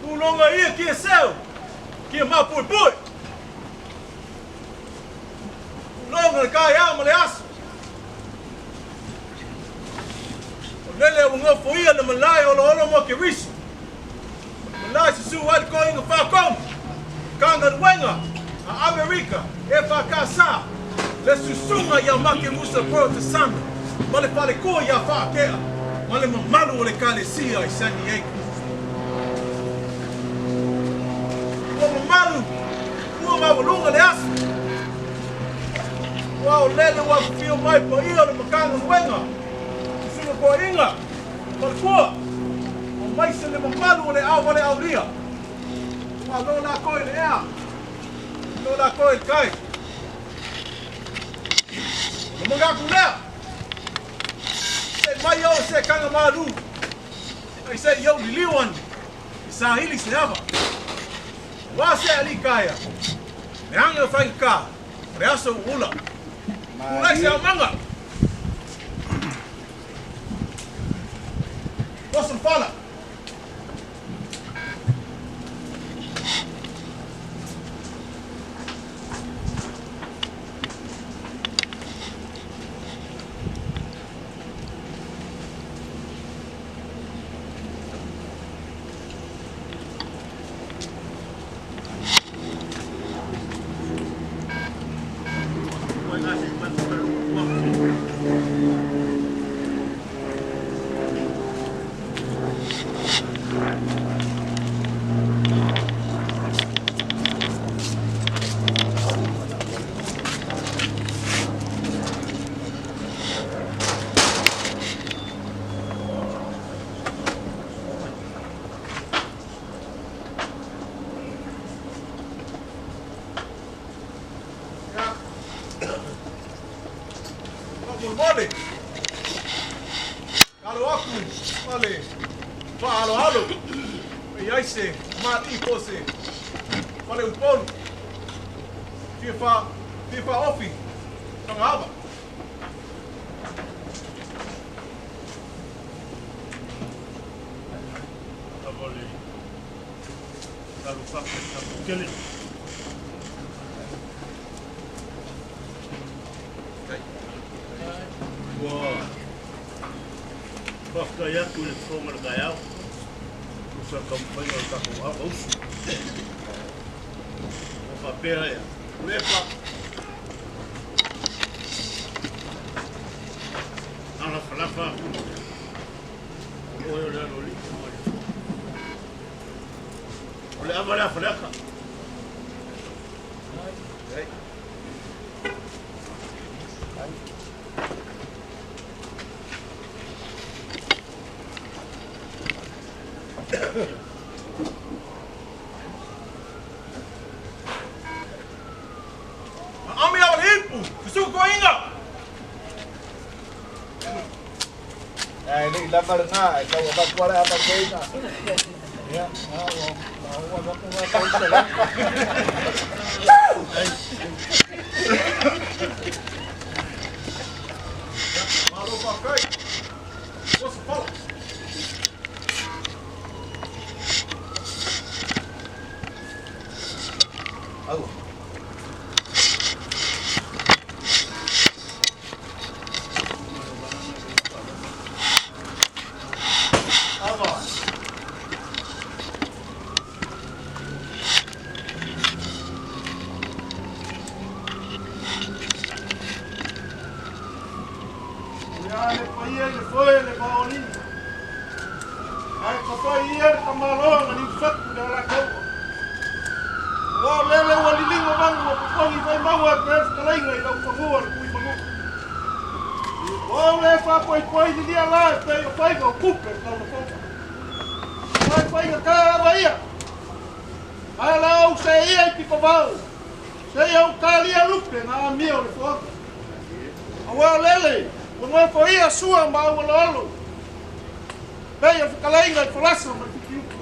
Tūlonga ia ki e seu, ki e māpoepoe. Tūlonga le kai ao ma le aso. O lele ua ngofo ia le malae olo olo mo ke riso. Malae susu ai le koinga whakong. Kanga ruenga a Amerika e whakasa. Le susunga ia make musa Protestant. Ma le whale ia whakea. Ma le mamalu o le kalesia i San Diego. Ua mamalu, ua mawalunga le aso. Ua o lele ua whio mai pa ia o le makanga nuenga. Susunga koa inga, palekua. O mai se le mamalu o le au wale aulia. Ua lo la koe le ea. Lo la koe le kai. O mangaku lea. Se mai o se kanga malu. Ai se iau liliu ane. I sa hili se ava. Wā se ali kaya. Me anga whai ka. Re aso ula. Ulai se au manga. Osa fala. Mole. Alo aku, male. Fa alo alo. E ai se, ma i pose. Fale upolu. Fia fa ofi. Tanga ava. Avole. Alo fa kele. Whakatau atu le whonga le kai au. O sa kamuwhainga o tako au ausu. O whapea ea. Lepa. Ala whalafa aku. O oe o le alo li. O le awa le awhaleaka. Ami au le ipu, susu ko inga. Ai le lava lena e tau avatu ala ava koina. Ia, a ua ua avatu nga tau se la. Malo whakai. What's the follow? Au. Ava. Ia le paia i le foe le vaolini. Ae ka fai ia le tamaloa na liufatu le alakaua. Ua lele ua liligo magu ua popogi faimaua e pea fetalaiga i laufanua le kui manu. Ua ou lē faapoipoi lilia la e pei o faiga o kupe le taulafoga. Ae faigatā ava ia. Ae la ou seia i pitovao. Seia ou talia lupe na amia o le foaga. Auā lele, ua nofoia sua ma aualoalo. Pei o fetalaiga i folasa ma le fikiuka.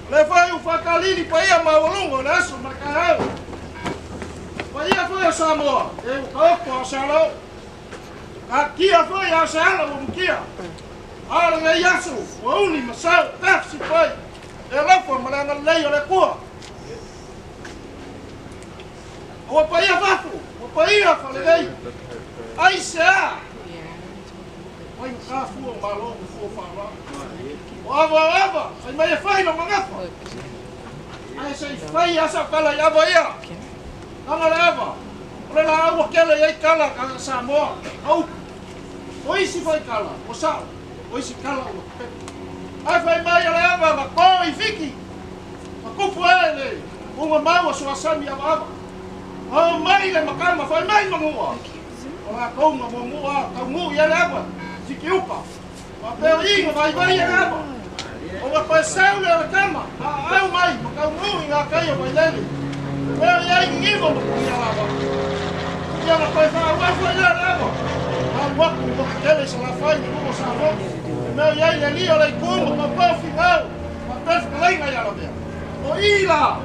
O le foi ua faakalili paia maualuga o le aso ma le taeao. Paia foi o Samoa, e ua taoto a o se alao. Taatia foi a o se ala ua mukia. A o lenei aso, ua uli ma sao tafsi foi. E alofa ma le agalelei o le Atua. Ua paia fafo, ua paia falenei. Aisea? Fai gatā fua o malo ma fua faaaloalo. O ava o ava, fai mai e fai lo magafa. Ae se i fai lava sau tala i ava ia. Leaga le ava, o le laau ua tele i ai tala a Samoa, a upu. O isi foi tala, ua sao, o isi tala ua pepe. Ae fai mai o le ava na to i Fiti, na tupu ai le uga mau a Suasami avaava. Na omai le makama fai mai Manua, o latou na muamua taunuu i ai le ava i Fitiuta. Faapea o i na vaivai ai le ava. Ona toe seu lea o le tama, a aau mai ma taunuu i ngā kai o Vailele. Mea i ai Niniva ma Tuialava. Ia na toe faaauau foi lea o le ava, na alu atu i Motutele i Salafai i luga o Safotu. E mea i ai le alii o le itu ma Paupau Finau faapea le fetalaiga ia Lavea. O i la,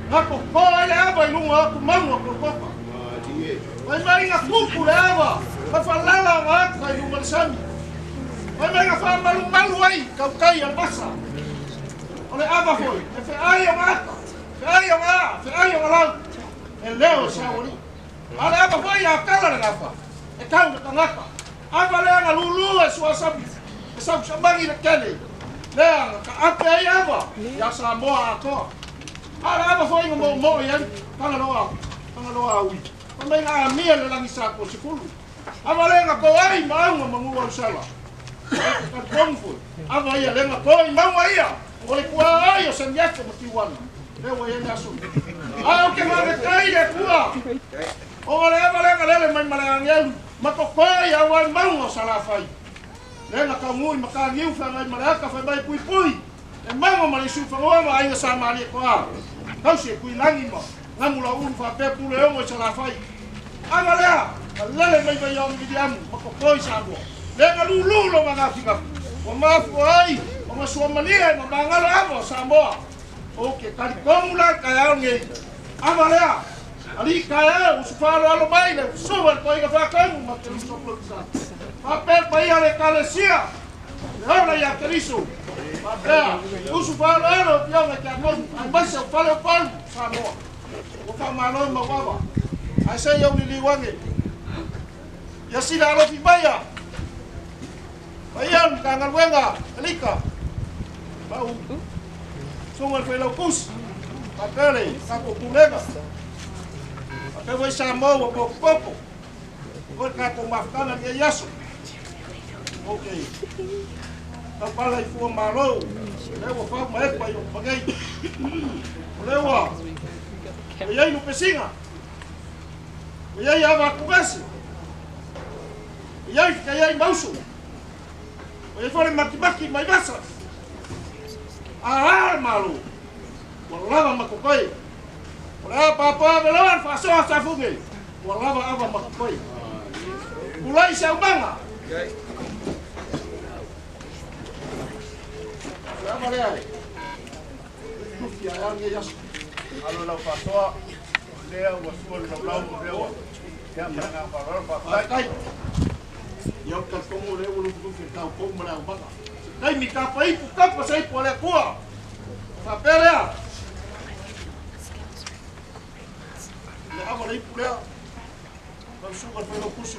na totō ai le ava i luga o atu mauga o Kolokota. Fai mai na tupu le ava ma falala ona ata i luga o le sami. Fai mai na faamalumalu ai tautai a le vasa. O le ava foi, e feai ona ata, feai ona aa, feai ona lau, e leo e saualii. A o le ava foi a tala le gafa, e tau le tagata. Ava lea na lūlū e suasami, e sausamagi le tele, lea na taape ai ava iā Samoa atoa. A o le ava foi na moomoo i ai Tagaloa, Tagaloa aui, fai mai na amia le lagi sa 30. Ava lea na to ai ma auga ma Nuuausala. Ou te talitonu foi, ava ia lea na to i mauga ia, o le tuaoi o Saniato ma Tiuana, lea ua i ai le aso nei. Ae ou te faafetai i le Atua, ona o le ava lea na lele mai ma le agelu, ma totoe i auai mauga o Salafai. Lea na taunuu i Mataniu feagai ma le ata fai mai puipui, e mago ma le Siufagoa ma aiga Sa Malietoa, tausi e Tuilagi ma Gamulauulu faapea Puleogo i Salafai. Ava lea, na lele mai Vaiaogi Viliamu ma totoi Samoa. Lea na lūlū lona gafigafi, ua mafua ai ona suamalie ma magalo ava o Samoa. Ou te talitonu la i le taeao lenei, ava lea, alii taeao, usu faaaloalo mai le susuga i le toeaina faatonu ma te luso Plotsa. Faapea le paia o le Ekalesia, le ola ia Keriso. Faapea, usu faaaloalo afioga i tiakono, aemaise o fale o palu Samoa. Ua faamalo i mauava, ae se i ou liliu ane. Ia sila alofi maia, paia o le Matagaluega, Elika, lau susuga i le Failautusi, faapea le tatou Pulega, faapea foi Samoa ua potopoto, foi le tatou mafutaga i lenei aso. Ou te taupala i fua malo, lea ua fau ma epa i Otumanei. O lea ua i ai lupesiga, ua i ai ava atugese, ua i ai fekaiai mauso, ua i ai foi le matimati mai vasa. A a le malo. Ua lava makopai. O le a papa veloa le faasoa safuge. Ua lava ava makopai. Ulai se aumaga. Le ava lea e. Tufi a ea nei aso. Alo lau faasoa, lea ua sua le laulau o lea ua. Ia, ma le agaga faaaloalo, faafetai. Faafetai. Ia o talitonu lea ua lufilufi e taupou ma le aumaga. Se taimi tapaipu tapa se ipu a le Atua. Faapea lea. Le ava le ipu lea. Lau susuga i le Failautusi.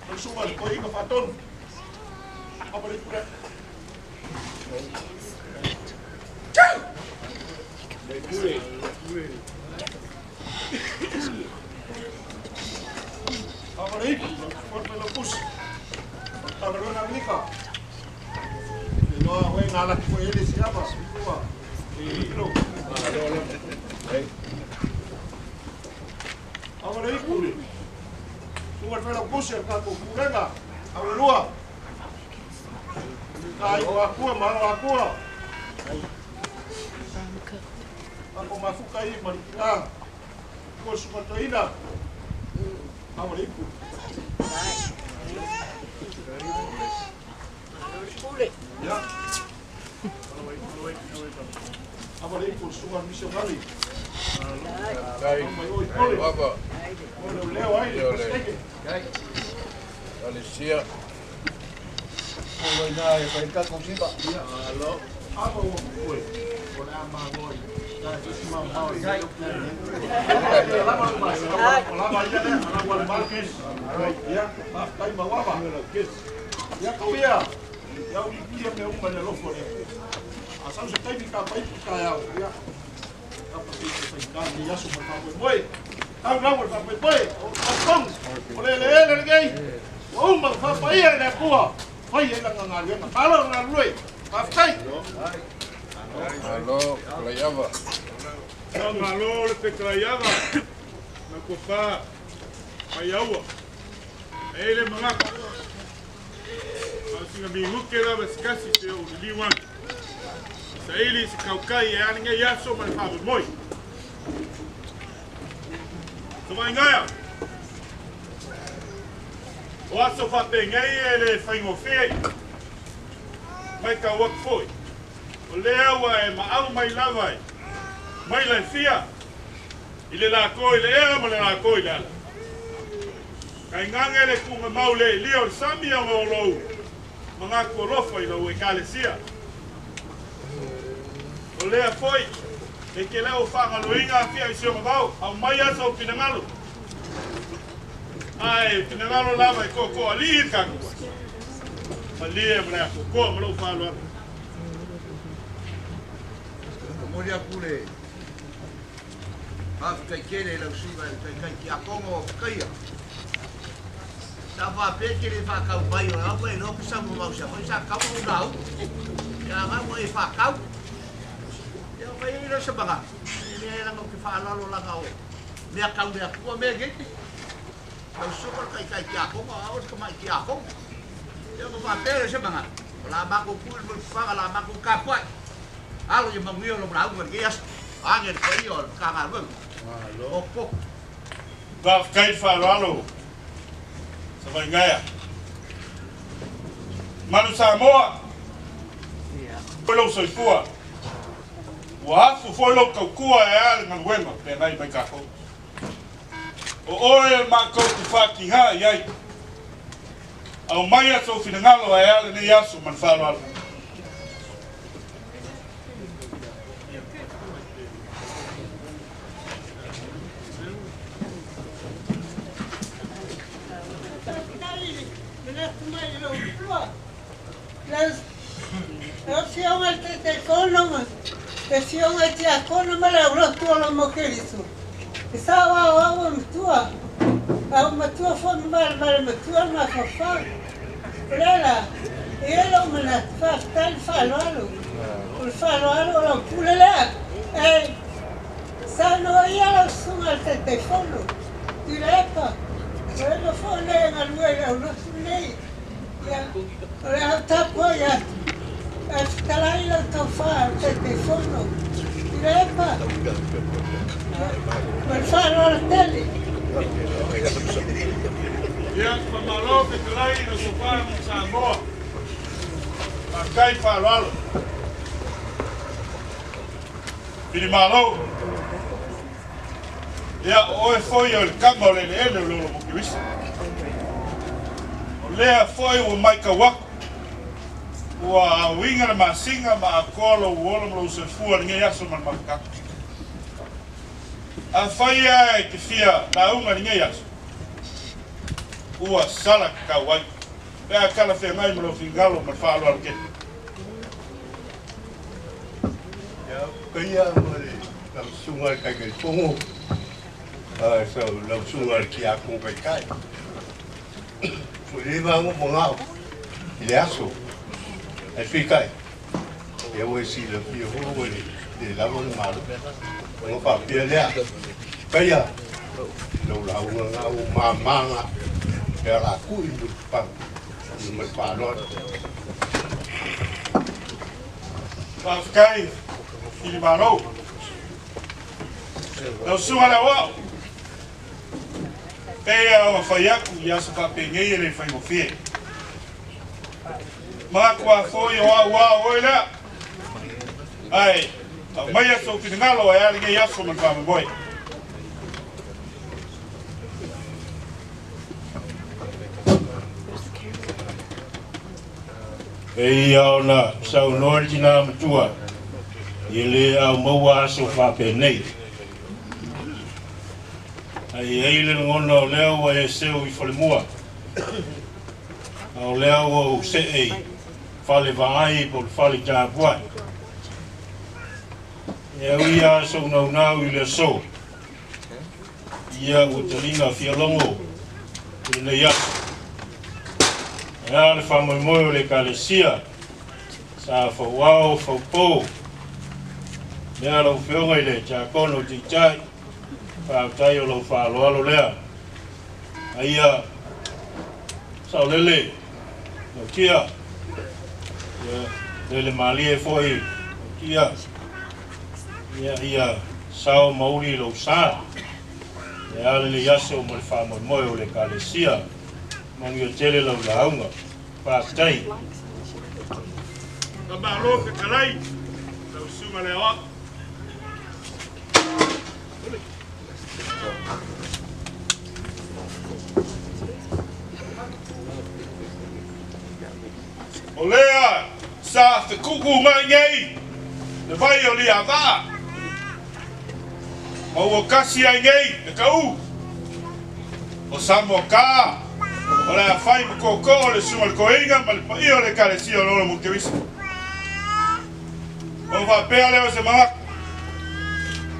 Lau susuga i le Toeaina Faatonu. Ava le ipu lea. Ava le ipu, lau susuga i le Failautusi. O le Matagaluega a Amerika. Iloa oe na alaki foi ele si ava. Ua. Ilo. Ava le ipu. Susuga i le Failautusi o le tatou Pulega. Aulelua. Ka i o akua ma o akua. Ako mafuka i marikina. Ko susuga toeaina. Ava le ipu. Ia. Ava le ipu susuga i le misionari. Mai oi pole. O leo leo ai le Presidente. Alisia. O ina e fai tatou siva. Ava ua pue. O le a mangoi. O lava ia lea, ala ua le markes. Ia, faafetai mau ava. Ia tau ia. Ia uli kia me uma le alofa o le Atua. A sau se taimi ka paipu taeao. Ia. Kapa se te whaikā nei aso ma le faamoemoe. Tau lau o le faamoemoe. O le tautoga. O le eleele lenei. Ua uma ona faapaia e le Atua. Fai ai lana galuega. Malo le galulue. Faafetai. Malo, Kalaiava. Malo le fetalaiava na tofa mai aua. E le manatu. A o sina minute lava se tasi se ou liliu atu. Saili se kaukai e ana nei aso ma le faamoemoe. Savaigaia. O aso faapenei e le faigofie. Mai tau atu foi. O lea ua e maau mai lava e. Mai la fia. I le lako i le ea ma le lako i le ala. Kaingange le kuga mau le ilia o le sami au o lou. Mangaku alofa i lau ekalesia. O lea foi, e ke leo whangaloinga a fia i si o mavau, au mai asa o pinangalo. Ai, pinangalo lava i koko ali i kaku. Malie ma lea koko ma lou whaloa. Momoli atu le faafetai tele i lau susuga i le taitai tiakono o Pakaia. Sa faapea ke le faatau mai o lau e iloa pe sa mamau sia foi sa tatau ona ou lauga. Ia na ua e faatau. Ia ona fai ai lea o se manatu, e leai leaga ou te faaaloalo leaga o mea tau le Atua mea nei. Lau susuga o le taitai tiakono a o le tamai tiakono. Ia ona faapea lea o se manatu, o le a matou pule ma le fofoga, o le a matou tapuai. Alo ia manuia lou lauga i lenei aso. Ane le paia o le Matagaluega o Popo. Faafetai le faaaloalo Savaigaia. Manu Samoa, foi lou soifua. Ua afu foi lou tautua e a le galuega feagai mai tatou. O oe matou te faatiga i ai. Aumaia sou finagalo e a lenei aso ma le faaaloalo. Faafetai i le manatu mai i lou pua. Lau Afioga i le Taitaifono ma le Afioga i Tiakono ma le aulotu o Lomo Keriso, e sao au au e matua, au matua foi ma valevale matua le mafaufau. O lea la, e i ai lou manatu, faafetai le faaaloalo. O le faaaloalo o lau pule lea, e saunoa ia lau susuga i le Taitaifono, Tuilaepa, o le nofoa lenei e galue i le aulotu lenei. Ia, o le a tapuai atu. Ae fetalai lau tofa o le Taitaifono Tuilaepa ma le faaaloalo tele. Ia, faamalo fetalai i lau tofa Samoa. Faafetai faaaloalo. Filimalo. Ia, o oe foi o le kama o le eleele o le olo mo Keriso. O lea foi ua matau atu, ua aoina le masina ma atoa lou ola ma lou soifua i lenei aso ma le mafutaga. Afai lava e te fia lauga i lenei aso, ua sala tatau ai, pe a talafeagai ma lou finagalo ma le faaaloalo tele. Ia, paia ma le lau susuga i le Taitaifono, lau susuga i le Tiakono Taitai. Ua leva lava ona ou manao i le aso, ae peitai, ia ua e silafia foi ua le lava le malo. Ona faapea lea, paia, lau lauga lena ua mama lena, e alatu'i mulipapaga ma le faaaloalo. Faafetai Filimalo. Lau susuga i le aoao, pei lava ona fai atu i aso faapenei e le faigofie. Manatua foi o au lava o oe lea, ae aumaia sou finagalo ae a lenei aso ma le faamoemoe. E ia ona saunoa le tina matua, e le au maua aso faapenei. Ae i ai le lagona o lea ua e seu i falemua, a o lea ua ou see i fale vaai po o le fale tapuai. E ui lava sou naunau i le aso, ia ua taliga fialogo i lenei aso. E a le faamoemoe o le Ekalesia sa fauao faupo lea lau Afioga i le Tiakono Taitai, faafetai o lou faaaloalo lea. Aia saolele lau tia, ia lele malie foi lau tia, ia ia sao mauli lou sa. E a lenei aso mo le faamoemoe o le Ekalesia. Manuia tele lau lauga. Faafetai. Faamalo fetalai lau susuga i le aoao. O lea sa fekuku mai nei le vai o Liavaa, ma ua kasi ai nei le kaū o Samoa ka o le a fai ma tootoo le susuga i le toeaina ma le paia o le Ekalesia o le Ola mo Keriso. Ona faapea lea o se manatu,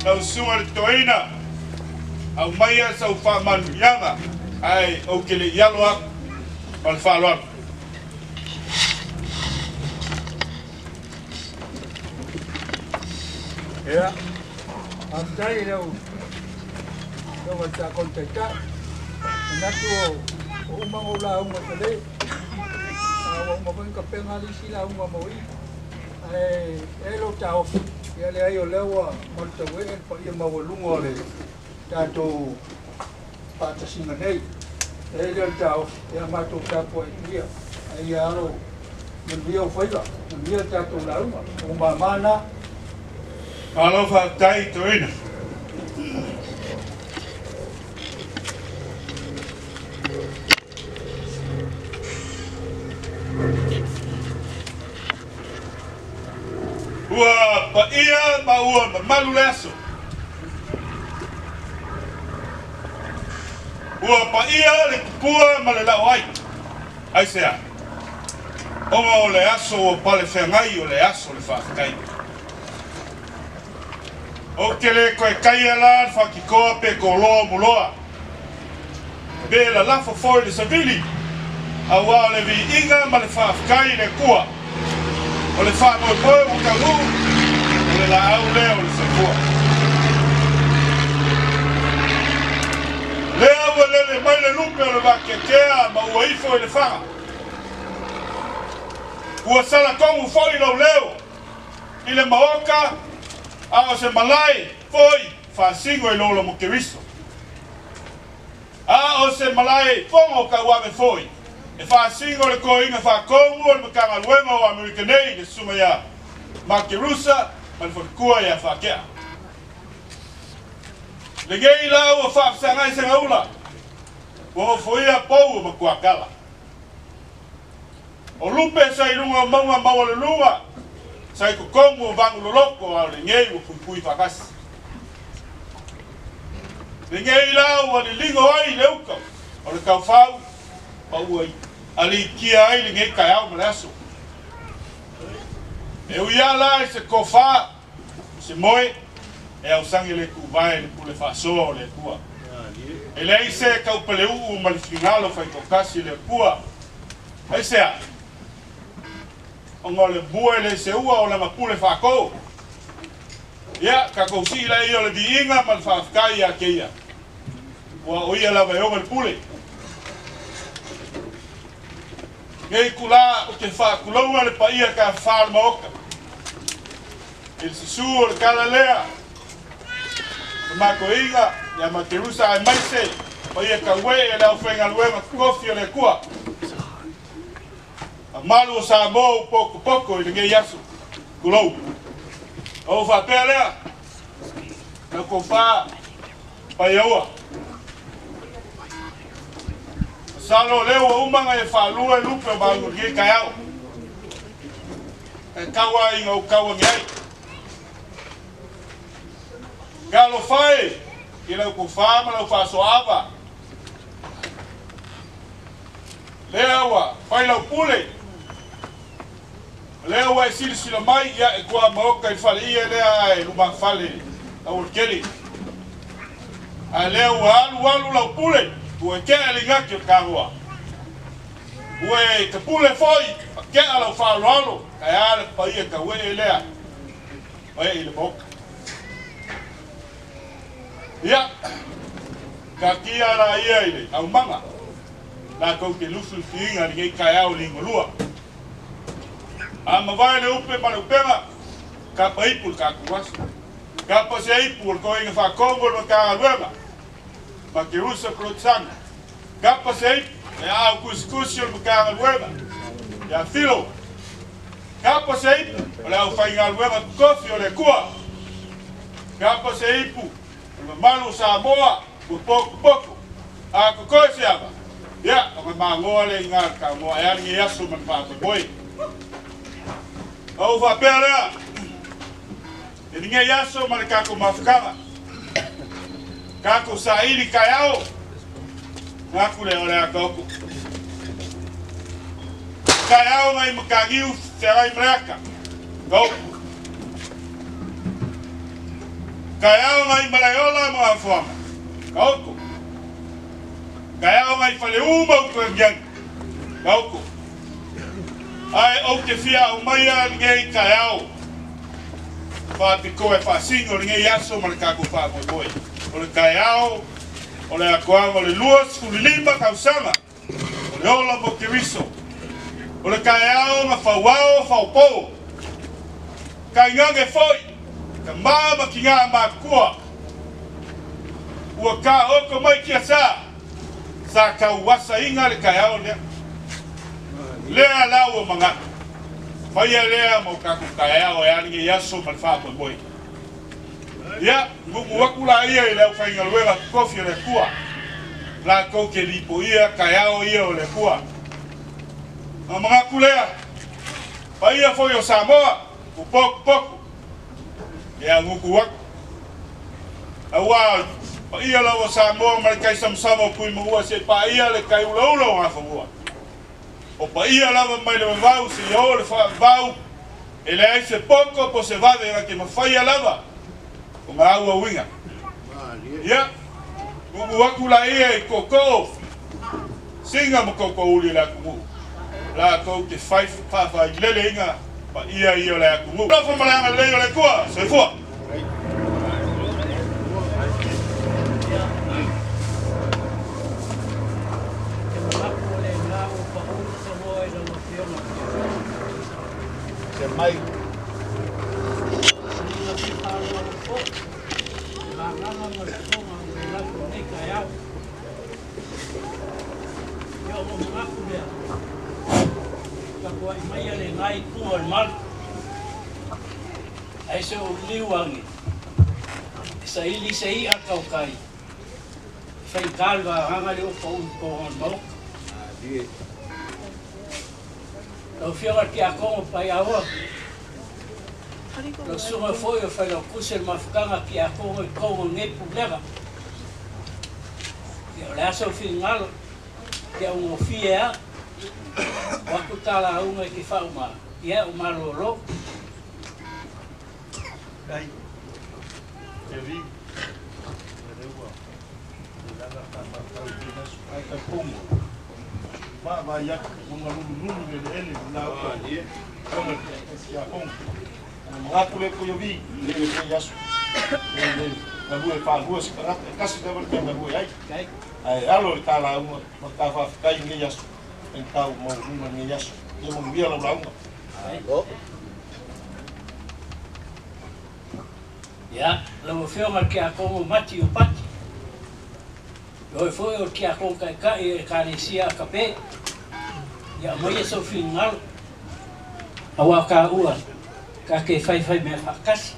lau susuga i le toeaina, aumaia sau faamanuiaga ae ou te le i alo atu ma le faaaloalo. Ia, faafetai i lau Afioga i le Tiakono Taitai. Manatu ua uma ona ou lauga tele, a ua uma foi ona tapena le isi lauga mo i. Ae e i ai lou taofi, ia leai o lea ua malutauee le paia maualuga o le tatou faatasiga nei. E i ai lea o le taofi, ia matou tapuai atu ia, ae ia alo manuia ou faiva, manuia le tatou lauga, o ou mama na. Malo faafetai Toeaina. Ua paia ma ua mamalu le aso. Ua paia le tupua ma le laoai. Aisea? Ona o le aso ua palefeagai o le aso o le faafetai. Ou te le toe taia la le faatitoa pe toloa muloa, pe lalafo foi le savili, auā o le viiga ma le faafetai i le Atua, o le faamoemoe ua taunuu, o le laau lea o le soifua. Lea ua lele mai le lupe o le vateatea ma ua ifo i le faga. Ua salatogu fo'i lou leo i le maota, a o se malae fo'i faasigo i lo ola mo Keriso. A o se malae fono tauave fo'i e faasigo le toeaina faatonu o le Matagaluega o Amerika nei, le susuga ia Makerusa ma le faletua ia Faatea. Lenei la ua faafesagai segaula, ua ofoia pou o Matuatala. O lupe sa i luga o mauga maualuluga, sa i totonu o vagu loloto, a o lenei ua puipui faatasi. Lenei la ua liligo ai le uta o le taufau ma ua aliitia ai lenei taeao ma le aso. E ui lava la i se tofa ma se moe, e ausage le tuvae i le pule faasoa o le Atua. E leai se taupeleuu ma le finagalo faitoatasi i le Atua. Aisea? Ona o le mua e le seua o lana pule faatou. Ia, tatou sii laia o le viiga ma le faafetai ia te ia, ua o ia lava e ona le pule. Nei itulā ou te faakuloua le paia tafafā o le Maota i le susū o le tala lea o matoiga ia Materusa aemaise paia tauee e le aufaigaluega totofi o le Atua. Mamalu o Samoa ua potopoto i lenei aso. Tulou. Ou faapea lea, lau tofa Paiaua. Masalo o lea ua uma ona e faalua i lupe o maua i lenei taeao. E tau lava ina ou tau ane ai. Talofa e i lau tofa ma lau faasoaava. Lea ua fai lau pule. Lea ua e silasila mai, ia e tuamaota i le faleie lea ae lumafale aualatele. A lea ua alualu lau pule, ua e tea le igati o le tagoa. Ua e tapule foi, ma tea lau faaaloalo, ae a le paia tauee lea ma ee i le maota. Ia, taatia la ia i le aumaga, latou te lufilufiina lenei taeao liugalua. A mavae le upe ma le upega, kapa ipu le tatou aso. Kapa se ipu o le toeaina faatonu o le Matagaluega ma Kerusa Polotsana. Kapa se ipu e aao tusitusi o le Matagaluega ia Filo. Kapa se ipu o le aufaigaluega totofi o le Atua. Kapa se ipu o le mamalu o Samoa ua potopoto. A totoe se ava, ia, ona magoa lea i ina le tagoa e a lenei aso ma le faamoemoe. Ona ou faapea lea, i lenei aso ma le tatou mafutaga, tatou saili taeao, manatu lea o le a taoto. Taeao nai Mataniu feagai ma le ata, taoto. Taeao nai Malaeola ma Gafoaga, taoto. Taeao nai Faleu ma Utuagiagi, taoto. Ae ou te fia aumaia lenei taeao faapitoa e faasino lenei aso ma le tatou faamoemoe. O le taeao o le atoaga o le 25 tausaga o le ola mo Keriso. O le taeao na fauao faopou, tainane foi tama ma tinā matutua ua taoto mai tiasa sa tauasaina le taeao lea. Lea la ua manatu, faia lea ma o tatou taeao e a lenei aso ma le faamoemoe. Ia, nu'u atu laia i le aufaigaluega totofi o le Atua, latou te lipoia taeao ia o le Atua. Ona manatu lea, paia foi o Samoa, ua potopoto, ia nu'u atu. Aua o le paia lava o Samoa ma le tai samasama o Tuimaua seia paia le tai ulaula o Gafanua. O paia lava mai le vavau seia oo le faavavau, e leai se poto po o se vave na te mafaia lava ona auauina. Ia, nu'u atu laia i tootoo, Singa ma tootoouli o le atunuu, latou te fai faafaileleina paia ia o le atunuu. Alofa ma le agalelei o le Atua. Soifua. Te manatu o le la ua pau le saloa i lau Afioga. mai. Ina fia faaaloalo foi i le agaga ma le fofoga o le lafo i lenei taeao. Ia ona ou manatu lea, tapuai maia lena itu o le malu, ae se ou liu ane e saili se i'a tautai e faigata le vagaga lea ua pau i totonu o le Maota. Lau Afioga i le Tiakono Paiaoa, lau Susuga foi o Failautusi o le Mafutaga Tiakono i totonu o lenei Pulega, ia o le a sou finagalo, e te augofie lava, o atu le ta lauga e te faauma, ia e malolo. Faafetai Teri, o lea ua tulaga faamautau i lenei aso. Ae talitonu, vaavaai atu ua galulunulu le eleele i la outou afioga i le Tiakono. Ona manatu lea Tuiovi i lenei aso, e le galue faalua se tagata, e tasi lava le mea e galue ai. Ae alo i le ta lauga ma le ta faafetai i lenei aso, faigata ua maualuga lenei aso. Ia manuia lau lauga. Ia, lau Afioga i le Tiakono Mati Iupati, o oe foi o le Tiakono Taitai o Ekalesia Akape, ia aumaia sou finagalo, auā tāua ta te faifai mea faatasi,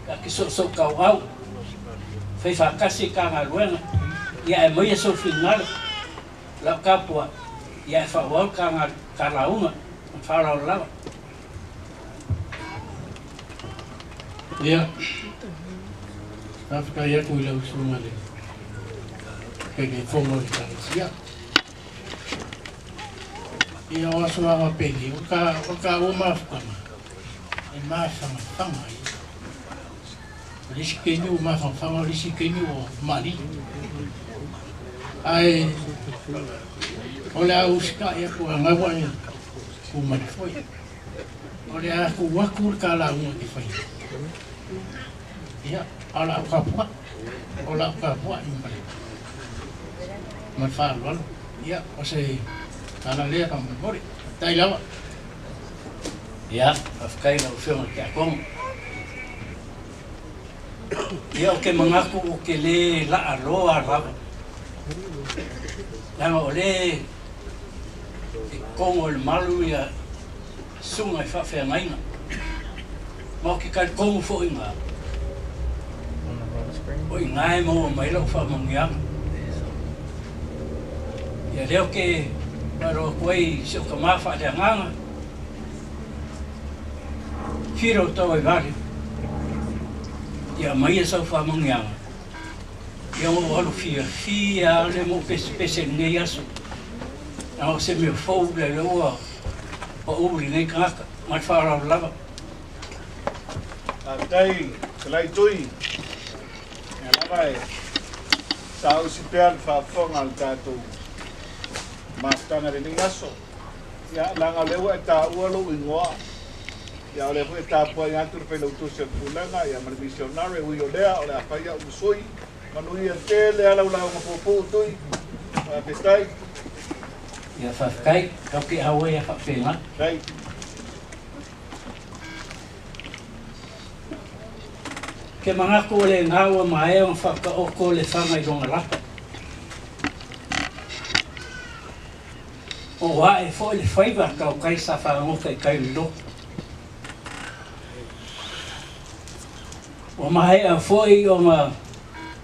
ta te soosoo tauau, fai faatasi ta galuega, ia ae aumaia sou finagalo, lau tapuai, ia ae faaauau ta lauga ma le faaaloalo lava. Ia, faafetai atu i lau Susuga i le Taitaifono o le Ekalesia. Ia, o aso lava penei, o ka, o taua mafutaga, e mafanafana ia. O le isi taimi ua mafanafana, o le isi taimi ua malie. Ae o le a usitai atu a gau ae tu mai le foe. O le a tuu atu le ta lauga e te faia. Ia, a o le a ou tapuai, o le a ou tapuai ma le, ma le faaaloalo. Ia, o se tala lea faamolemole. Faafetai lava. Ia, faafetai i lau Afioga i le Tiakono. Ia, ou te manatu ou te le laaloa lava, leaga o lea e togo e le malu ia susuga i faafeagaiga, ma ou te talitonu foi i ina, o i ina e maua mai ai lau faamanuiaga. Ia lea ou te faailoa atu ai i si ou tama faaleagaga, Filo Tauaivale, ia aumaia sau faamanuiaga, ia ona ou alu fiafia lava lea ma ou pesepese i lenei aso, leaga o se mea fou lea lea ua pau i lenei tagata. Ma le faaaloalo lava. Faafetai Fetalai Tui, ia lava e saausi pea le faafofoga a le tatou mafutaga i lenei aso. Ia, leaga o lea ua e taua lou igoa, ia o lea foi e tapuai atu le Failautusi o le Pulega ia ma le Misionare, ui o lea, o le a fai au ma sui. Manuia tele lava lau lauga puupuu Tui. Faafetai. Ia faafetai, tau ke auai a faapena. Faafetai. Ke manatu o lena ua maea ona faataoto le faga i lona lapa. O ae foi le faiva tautai sa fagota i tai o le lotu. Ua maea foi ona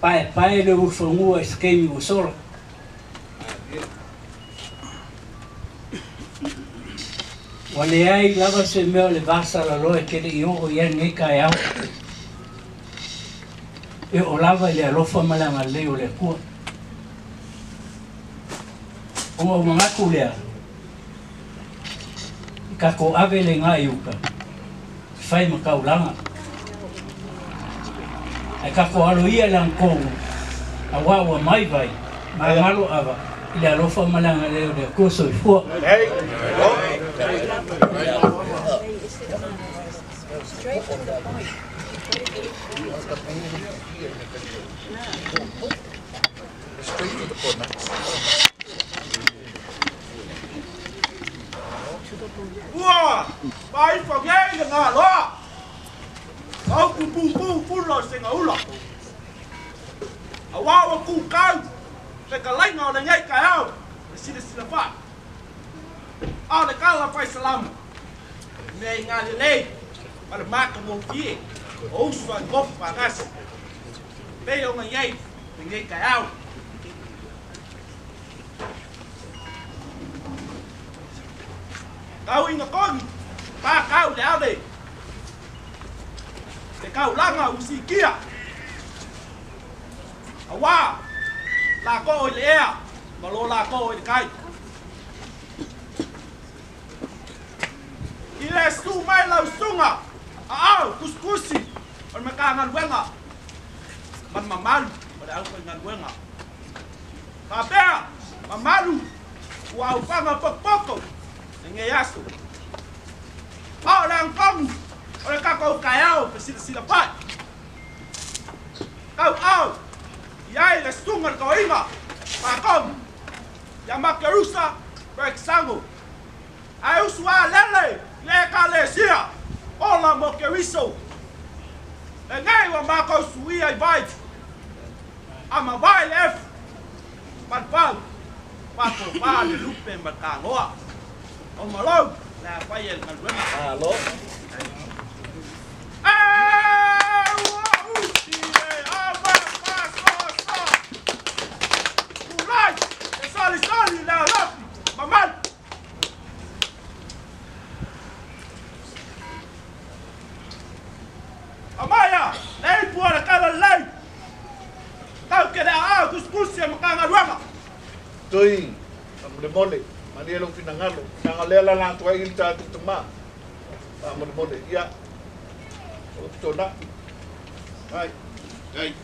paepae le ulufanua i se taimi ua sola. Ua leai lava se mea o le vasalaloa e te le i oo i ai lenei taeao. E oo lava i le alofa ma le agalelei o le Atua. Ona ou manatu lea, i tatou ave le iga i uta, e fai ma taulaga. Ae tatou alo ia i lagatonu, auā ua maivai ma galo ava i le alofa ma le agalelei o le Atua. Soifua. Straight to the point. Ua faaifo nei le galoa. Ma upu pupū pula o segaula. Auā ua kukau fetalaiga o lenei taeao e silasila fa'i. A o le tala faisalamo, mea i galelei ma le matagofie o uso ai nofo faatasi. Pei ona i ai lenei taeao. Tau ina togi, pa tau le ave. Le taulaga ua sikia. Auā lakou i le ea ma lo lakou i le kai. I le susu mai lau susuga Aao Tusitusi o le Matagaluega ma le mamalu o le aufaigaluega. Faapea mamalu ua aufaga potopoto lenei aso. A o le agatonu o le tatou taeao fesilasila fa'i. Tau'au i ai le susuga le toeaina Faatonu ia Makerusa Berg Sago. Ae usu alele i le Ekalesia Ola mo Keriso. Lenei ua matou suia i vai a mavae le efu ma le fau, faatofā le lupe ma le taloa. O malou le a faia i le galuega. Malo. E ua usi e ava faasoasoa. Tulai e solisoli le alofi mamalu. Amaia le ipu o le talalelei. Tau ke le aao tusitusi e Matagaluega. Tui, faamolemole, malie lou finagalo, leaga o lea e lala atu ai le tatou tama. Faamolemole, ia, o upu tona. Ai. Ai.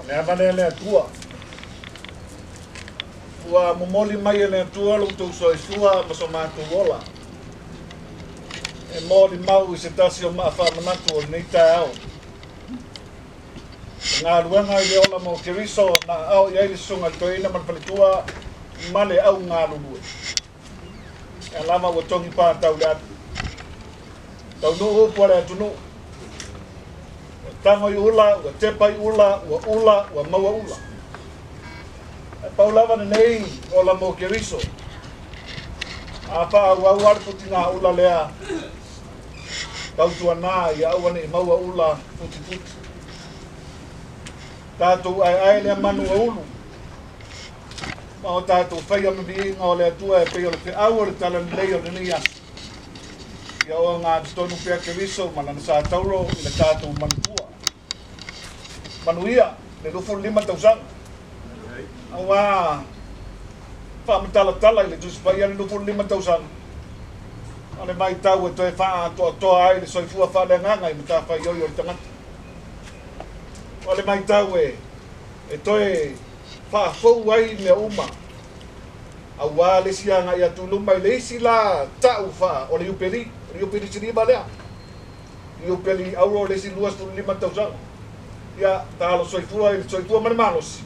Le ava lea le Atua. Ua momoli mai e le Atua lo outou soifua ma so matou ola. E molimau i se tasi o maa faamanatu o lenei taeao. Le galuega i le ola mo Keriso na aao i ai le susuga i le toeaina ma le faletua ma le au galulue. Ia lava ua togi patau le atu. Taunuu upu a le atunuu. Ua tago i ula, ua tepa i ula, ua ula, ua maua ula. Ae pau lava lenei ola mo Keriso. A faaauau lava le futiga ula lea, tautuana ia aua ne i maua ula futifuti. Tatou aeae lea manu ua ulu. Ma o tatou faia ma viiga o le Atua e pei o le feau o le talalelei o lenei aso. Ia ogatotonu pea Keriso ma lana sa tauro i le tatou manutua. Manuia le 25 tausaga. Auā faamatalatala i le Tusi Paia le 25 tausaga. O le vaitau e toe faaatoatoa ai le soifua faaleagaga i matafaioi o le tagata. O le vaitau e toe faafou ai mea uma. Auā le isi agai atu i luma i le isi la ta'u faa o le Iupeli, o le Iupeli siliva lea. Iupeli auro le isi 25 tausaga. Ia, talo soifua i le soifua ma le malosi.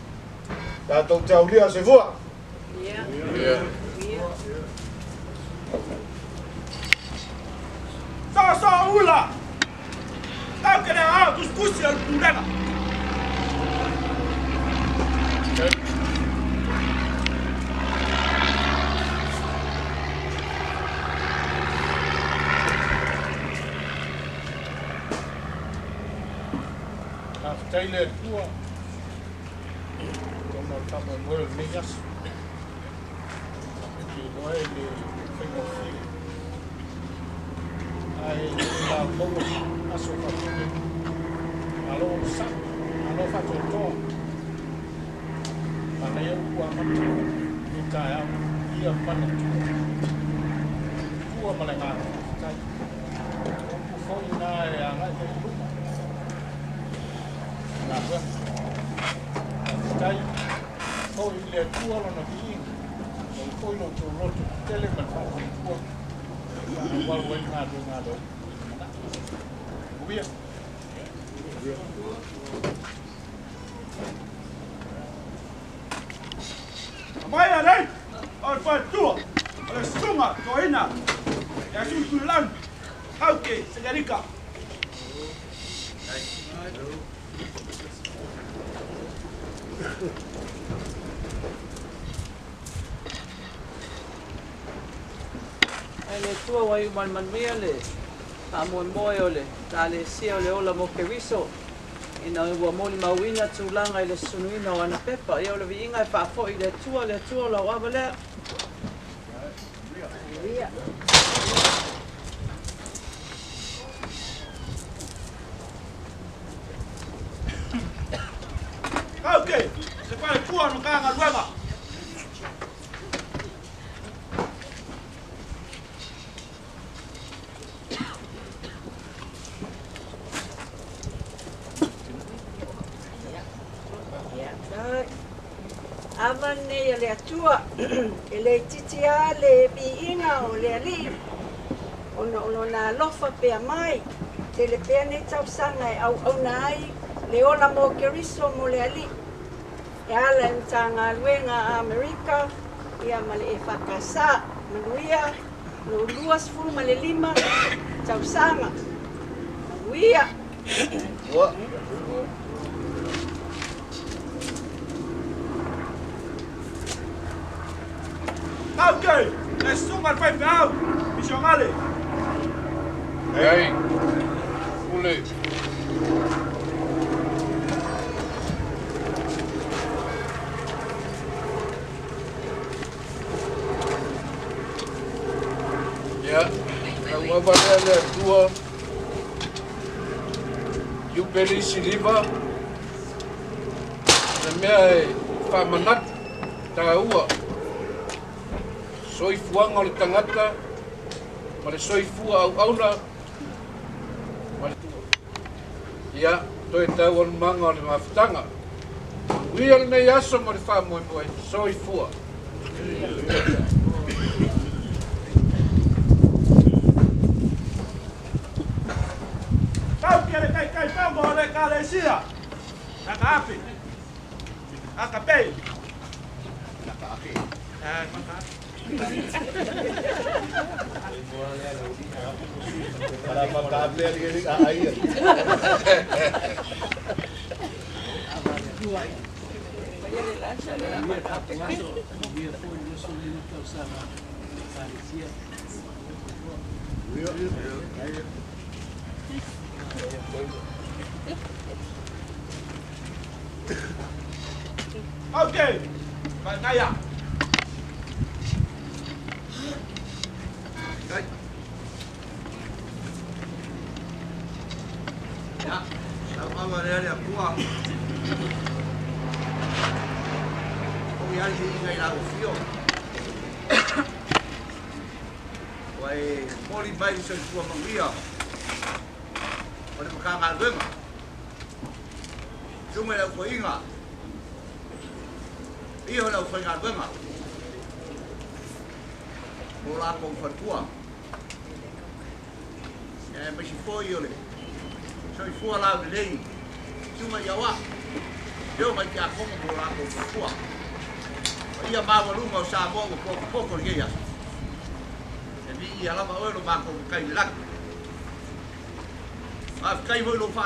Tatou te aulia soifua. Soso ula. Tau ke le aao tusitusi o le pulega. Faafetai le Atua ona o le faamoemoe o lenei aso. E te iloa e le faigofie. Ae le maua aso faapenei. Malo onosai, malo faatoatoa. Manaia upu amata lenei taeao, ia manatua. Tua ma le agaga faafetai. O upu foi na e agai ai i luma. Galuega. Faafetai foi i le Atua lona viiga. Lau foi lo outou loto tetele ma le faatuatua e faaauau ai le galuega a le Alii i le lumanai. Manuia. Mai alei o le faletua o le susuga toeaina ia Sui Tulilauni Hauke Selialika. Ae le Atua ua iu ma le manuia le faamoemoe o le Ekalesia o le Ola mo Keriso ina ua molimauina tulaga i le susunuina o ana pepa. Ia o le viiga e faafoi i le Atua, le Atua o lau ava lea. Aleluia. Hauke, le faletua o le Matagaluega. Ava lenei a le Atua, e le itiiti lava le viiga o le Alii, ona o lona alofa pea mai, tele pea nei tausaga e auauna ai le ola mo Keriso mo le Alii, e ala i le Matagaluega a Amerika ia ma le EFKS. Manuia lo 25 tausaga. Manuia. Hauke, le susuga i le faifeau misionale. Ei, pule. Ia, lau ava lea le Atua, Iupeli Siliva, le mea e faamanatu, taua, soifuaga o le tagata ma le soifua auauna ma le Ia, toe taualumaga o le mafutaga. Manuia lenei aso ma le faamoemoe, soifua. Tauki le Taitaifono o le Ekalesia, Nakaafi, Akapei. Manuia foi le 25 tausaga o le Ekalesia. Hauke, Manaia. Ia, lau ava lea le Atua. O ia le iga i lau fio. Ua e moli mai le soifua manuia o le Matagaluega. Susuga i le aufaiga, ia o le aufaigaluega o latou faletua. Ia aemaise foi o le soifua laulelei, susuga i Aoa, afioga i Tiakono mo latou faletua. Paia maualuga o Samoa ua potopoto i lenei aso. E viia lava oe lo matou matai i le lagi. Faafetai foi i lou